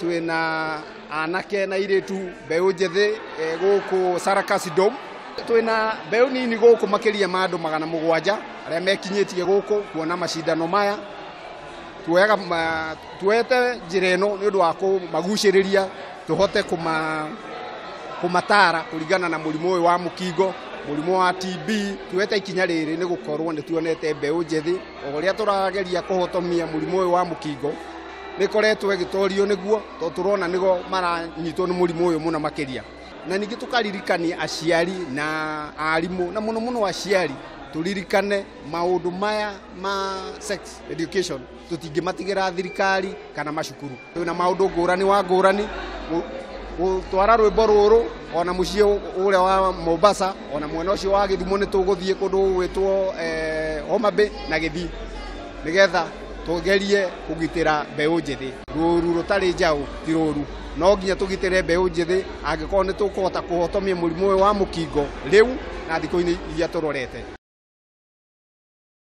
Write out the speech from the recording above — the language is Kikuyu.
Twina anake na iritu mbeu njithi guku Sarakasi Dome. Twina mbeu nini guku makiria ma andu 700 aria mekinyitie guku kuona macindano maya. Tuoyaga tuete njira ino ni undu wa kumaguciriria tuhote kumatara kuringana na murimu uyu wa mukingo, murimu wa TB. Tuete ikinya riri ni gukorwo ni tuonete mbeu njithi o uria turageria kuhotomia murimu uyu wa mukingo nikoretwo ĩgĩtorio nĩguo tondũ tũrona nĩgo maranyitwo nĩ mũrimũ ũyũ mũno makĩria. Na ningĩ tũkaririkania aciari na arimũ, na mũno mũno aciari, tũririkane maũndũ maya ma sex education tũtingĩmatigĩra thirikari kana macukuru. Twĩna maũndũ ngũrani wa ngũrani gũtwara rwĩmbo rũrũ ona mũciĩ ũrĩa wa Mombasa, ona mwena ũcio wa Gĩthumo nĩ tũgũthiĩ kũndũ gũgwĩtwo Homa Bay na Gĩthii nĩgetha tugerie kugitira mbeu njithi. Rũru rũtarĩ njaũ ti rũru, no nginya tũgitĩre mbeu njithi angĩkorwo nĩ tũkũhota kũhotomia mũrimũ ũyũ wa mũkingo rĩu na thikũ-inĩ iria tũrorete.